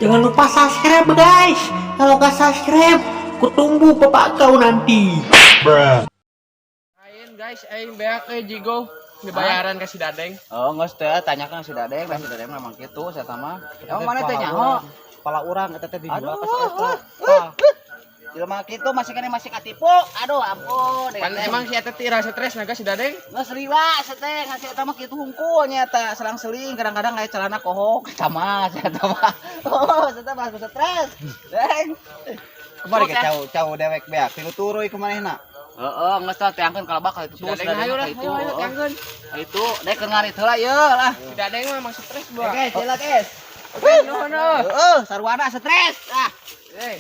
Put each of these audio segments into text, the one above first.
Jangan lupa subscribe, guys. Kalau nggak subscribe, kutumbuk bapak kau nanti. Ain guys, aing beak euy jigo dibayaran ka si Dadeng. Oh, geus teh tanyakan si Dadeng, da si Dadeng memang kitu saya mah. Emang mana teh nyaho? Kepala urang eta teh dijual Aduh, ka si eta. Jelema kitu masih kene masih katipu. Aduh, ampun. Pan emang si eta teh rasa stres naga si Dadeng. Geus lila teh ngasih eta mah kitu hungkul nya eta selang-seling, kadang-kadang aya celana kohok sama si eta mah. Oh, si eta mah stres. Deng. Kemari ke cau cau dewek beak tilu turuy ke manehna. Heeh, geus teh teangkeun kalabak ka itu Si Dadeng hayu lah, itu. hayu hayu teangkeun. Itu dek keur ngarit heula ieu lah. Si Dadeng mah emang stres gua. Oke, jelas guys. Oke, nuhun euy. Heeh, sarwana stres. Ah. Eh.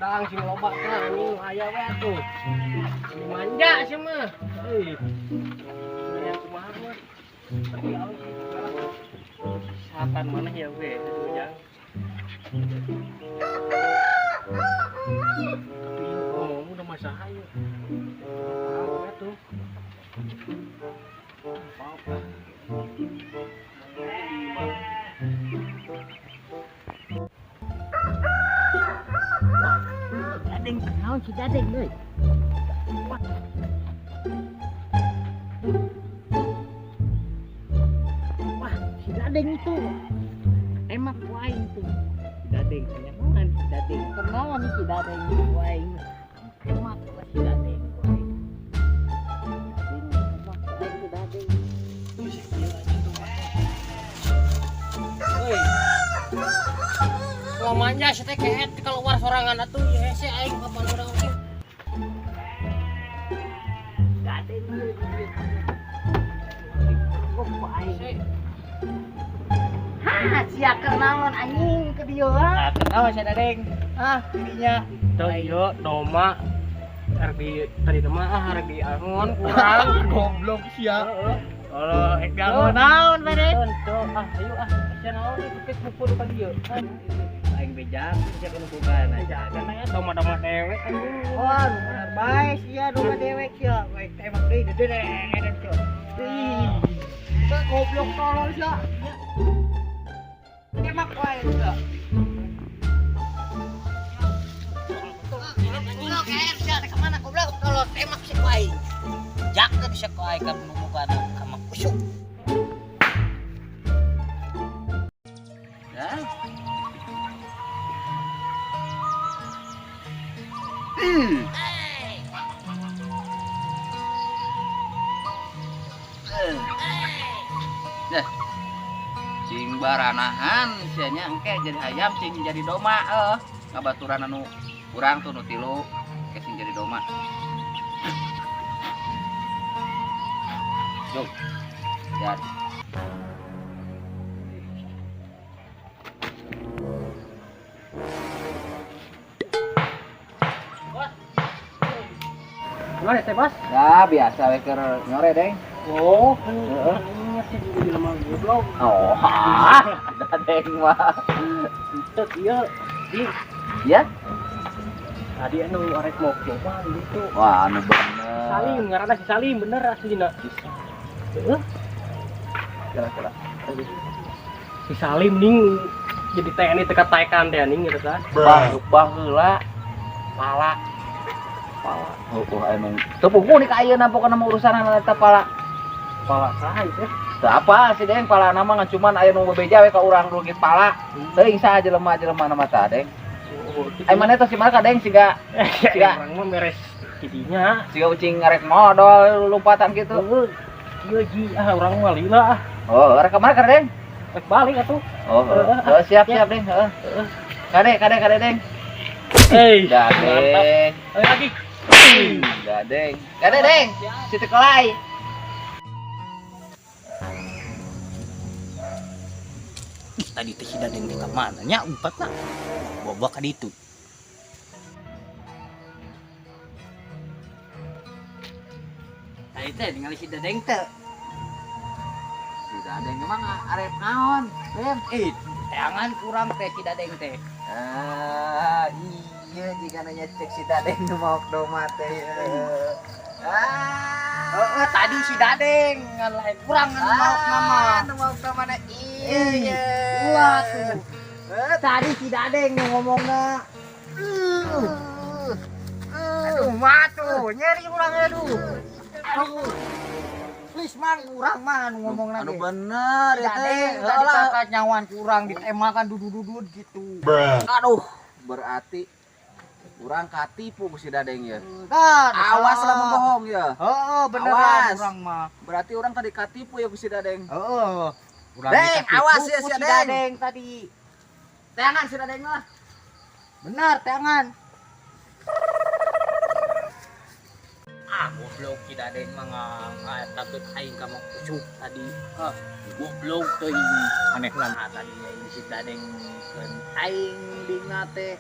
Dang sing loba tah anjing aya we atuh. Ini manja sih mah. Euy. Aya kumaha mah. Tapi alus sih. Satan mana ya we atuh jang. Tapi ngomong udah masalah ya. Apa tuh? Apa? Dadeng naon si Dadeng deui. Wah, si Dadeng itu. Emak ku aing tuh. Si Dadeng kenyaman si Dadeng. Kenaon si Dadeng ku aing. Emak ku si Dadeng ku aing. Dadeng, emak ku aing si Dadeng. Euy. Kalau manja si teh keet keluar sorangan atuh ya hese aing kapan urang oge. Dadeng deui. Gua ku aing. Hah, sia keur naon anjing ke dieu ha? Ah, kenapa si Dadeng? Ah, Dirinya. Tuh ieu doma rek di tadi mah ah rek di angon kurang. Goblok sia. Heeh. Kalau ek diangon naon Dadeng? Tuh, ah ayo ah sia naon ieu teh buku ka dieu. Aing bejak sia kudu bukan aja. Jaga nya doma-doma dewek anjing. wah, nu bener bae sia doma dewek sia. Baik tembak deui dedeng sia. Ih, Goblok tolol sia. tembak wae sia. Goblok air sia rek mana goblok tolol tembak sia ku aing. Jakeun sia ku aing ka nu bukan ka kusuk. Ya. Nah, sing baranahan sianya engke jadi ayam sing jadi doma ngabaturan anu urang tuh nu tilu engke sing jadi doma. Jom. Ya. Gimana teh, Bos? Ya biasa we keur nyore deng. Oh, kan ingat sih juga jelema goblok. Oh, ah, dadeng mah. Teu ieu di Ya? tadi anu arek mau coba gitu. Wah, anu bener. Salim ngaranna si Salim bener aslina. Heeh. Kira-kira. Si Salim ning jadi TNI teka taekan teh ning gitu tah. Bah, baheula. Pala. Pala. Oh, emang. Teu puguh nih ka ayeuna pokona mah urusanana eta pala. Pala saha ieu teh? Teu apa sih Deng, pala nama ngan cuman aya nu bebeja we ka urang rugi pala. Teuing saha jelema-jelema nama tah Deng. Ai maneh tos di mana ka Deng siga siga urang mah beres kidinya. Siga ucing ngarek modol lompatan gitu. Heeh. Ieu ji ah urang mah lila ah. Oh, rek ka mana ka Deng? Rek balik atuh. Oh, heeh. Siap siap Deng, heeh. Kade kade kade Deng. Hei, Dadeng. Ayo lagi. Dadeng. Kade Deng. Situ kelai. Tadi teh si Dadeng teh ka mana nya umpatna. Bawa ka ditu. Tadi teh ningali si Dadeng teh. Si Dadeng emang arep naon, Dem? Teangan kurang teh si Dadeng teh. Ah, iya jika nanya cek si Dadeng nu maok doma teh. Ah. Heeh, tadi si Dadeng ngan lain kurang ngan maok nama. Nu maok doma na iya. Ulah tuh. Tadi si Dadeng nu ngomongna. Aduh, matuh, nyeri urang aduh. Aduh. Please mang urang mah nu ngomongna Anu ge. bener ya teh. Dadeng tadi kakak nyawan kurang ditemakan dudududud gitu. Aduh, berarti urang katipu ku si Dadeng ya. Kan, Awas lah membohong ya. Heeh, beneran Awas. urang mah. Berarti orang tadi katipu ya ku si Dadeng. Heeh. Urang Deng, dikatipu awas ya ku si si Dadeng. Dadeng tadi. Teangan si Dadeng lah. Benar, teangan. Ah, goblok si Dadeng mah takut aing ka mau kusuk tadi. Ah, goblok teuing. Aneh lah tadi ini si Dadeng keun aing dingna teh.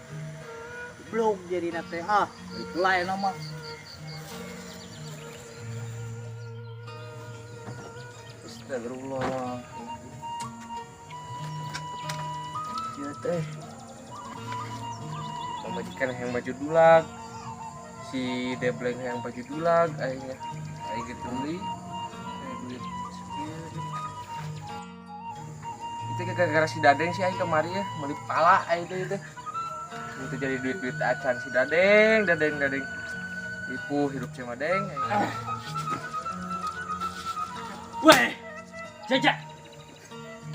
Goblok jadina teh. Ah, itulah ya nama. Astagfirullah. Ieu teh. Pamajikan yang baju dulag. Si Debleng yang baju dulag aing aing gitu beli. Duit sekieu. Itu gara-gara si Dadeng sih aing kemari ya, meuli pala aing teh itu. Itu jadi duit-duit acan si Dadeng, Dadeng, Dadeng. Tipu hidup sama Deng. Weh, jajak.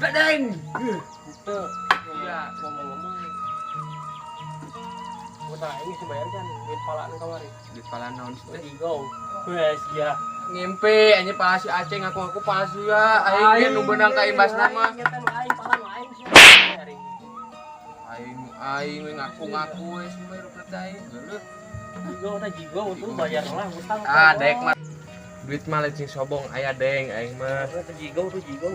Dadeng. Itu iya ngomong-ngomong. Utang aing geus dibayar kan duit pala nu kamari. Duit pala naon sih teh? Jigo. Wes ya. Ngimpi anjing pala si Aceh ngaku-ngaku pala sia. Aing ge nu beunang ka imbasna mah. Aing eta nu aing pala nu aing sia. Aing aing we ngaku-ngaku we semua hirup teh aing. Geuleuh. Jigo teh jigo tuh bayar lah utang. Ah, dek mah. Duit mah lain sobong aya deng aing mah. Teh jigo tuh jigo.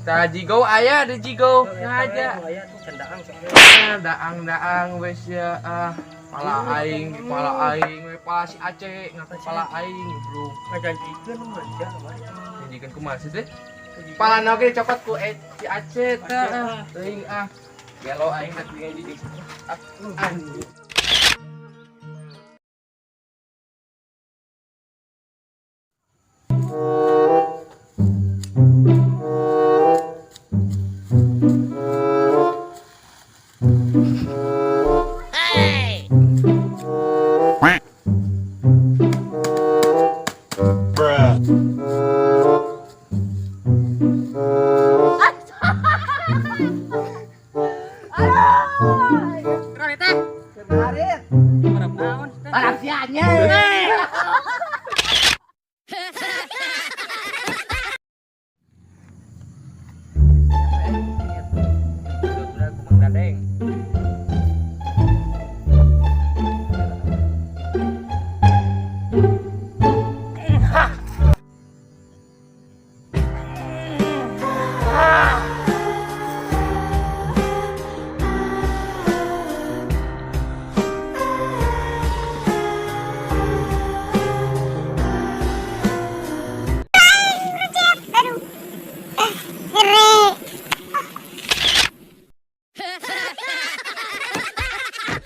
Tah jigo aya di jigo ngaja. Aya tuh kendaang sok. Daang-daang we sia ah. Pala aing, pala aing we pala si Aceh ngaku pala aing bro. Ngajanjikeun mah sia bayar. Janjikeun kumaha sih teh? Pala na oge dicokot ku si Aceh teh. Teuing ah. Gelo aing teh di ah. Anjing. Barang sianya.